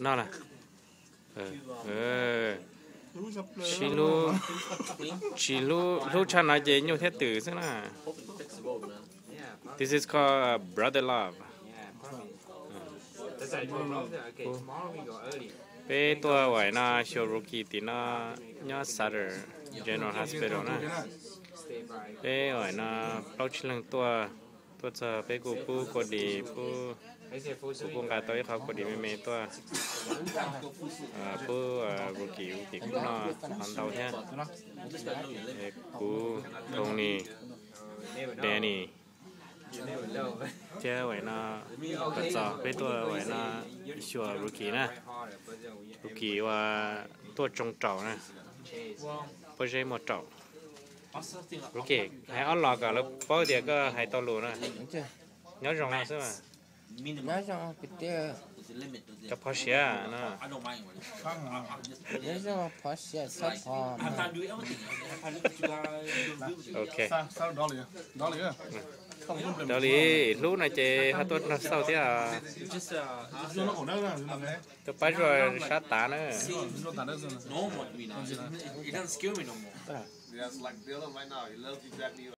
No na. Tsis hlub, tsis hlub, hlub tshaj no ces nyuj thiab twm xwb na. This is called brother love. Peb tuaj ua no xyuas rookie tim no nyob Sutter General Hospital na. Peb ua no plaub tsib leeg tuaj, tuaj txog peb kuj pub kua dis, pub, kuv kuj nqa tau ib qho kua dis me me tuaj pub rookie, rookie kuj noj qhov ntau thiab. Kuv, Tony, Danny thiab ua no, kom txog peb tuaj ua no xyuas rookie na. Rookie ua tuaj tsoo raum na, pob zeb muaj raum. Rookie, hais ob los kom lawv paub tias koj hais tau lus na. Nyob zoo xwb mas. Cov phov siav no. Ok. Raws li hlub no ces ho tuaj nrog xauj thiab. Tuaj pab zuaj sab tav na.